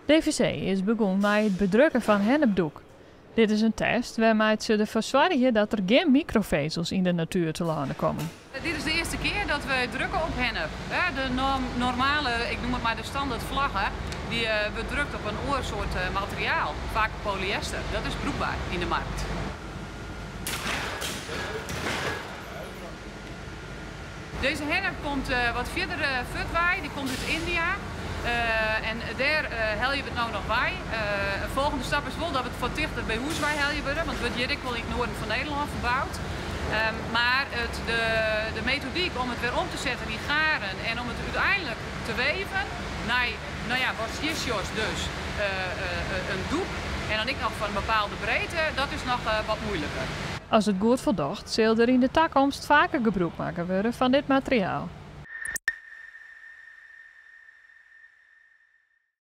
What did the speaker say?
DVC is begûn mei it bedrukken fan hennepdoek. Dit is in test wêrmei't se derfoar soargje dat der gjin mikrofezels yn de natuer telâne komme. Dit is de earste kear dat we drukke op hennep. De normale, ik noem het maar de standaard flagge, die wordt drukt op een oar soart materiaal, vaak polyester. Dat is brûkber yn de markt. Deze hennep komt wat fierder fuortwei, die komt út India. En dêr helje we it no noch wei. In folgjende stap is wol dat we it foar tichter by hûs wei helje wurde, want it wurdt hjir ek wol yn it noarden fan Nederlân ferboud. Mar it, de, de metodyk om it wer om te setten yn garen en om it úteinlik te weven nei, no ja, wat hjir sjochst dus, in doek en dan ek noch fan in bepaalde breedte, dat is noch wat muoiliker. As it goed foldocht, sil der yn de takomst faker gebrûk makke wurde fan dit materiaal.